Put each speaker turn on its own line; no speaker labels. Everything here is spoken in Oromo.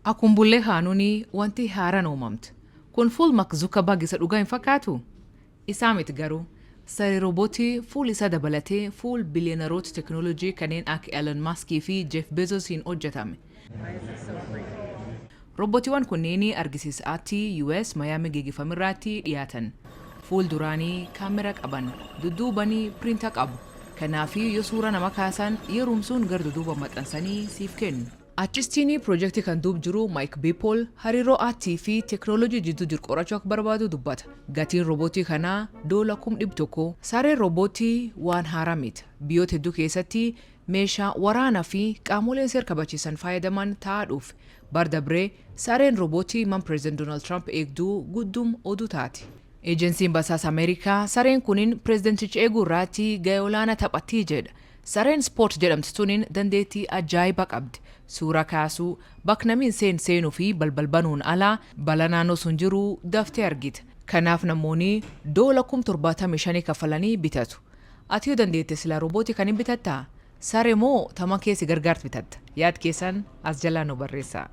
Akkuma bullee kaanuuni wanti haaraan uumamte. Kun fuul Mark Zuckerberg isa dhugaa hin fakkaatu? Isaa miti garuu. Saree roobootii fuul isaa dabalatee fuul biliyeenaroota teekinooloojii kanneen akka Elon Musk fi Jeff Bezosiin hojjetame. Roobootiiwwan kunneen argisiisa aartii US Miami geggeeffamirratti dhiyaatan. Fuul duraanii kaamera qaban, dudduubanii piriinta qabu. Kanaaf yoo suura nama kaasan yerumsuun gara dudduuba maxxansanii siif kennu. Artistiin piroojeektii kan duub jiru Mike Beeple hariiroo aartii fi teekinooloojii jidduu jiru qorachuu akka barbaadu dubbata. Gatiin roobootii kanaa doola 100,000. Sareen roobootii waan haaraa miti. Biyyoota hedduu keessatti meeshaa waraanaa fi qaamoleen seera kabachiisan fayyadaman ta'aa dhufe. Bar dabree sareen roobootii man Pireezidant Doonaald Tiraamp eegduu guddum oduu taati. Eejensiin basaasa Ameerikaa sareen kunin pireezidenticha eeguu irratti gahee olaanaa taphattii jedha. Sareen Spot jedhamtu tuniin dandeettii ajaa'iba qabdi. Suura kaasuu, bakka namni hin seen seenuu fi balbal banuun alaa balaa naannoo sun jiru daftee argita. Kanaaf namoonni doola 75,000 kaffalanii bitatu. Ati yoo dandeette silaa roobootii kan hin bitattaa? Saree moo tama keessi gargaartu bitatta? Yaad keessan as jalaa nu barreessaa.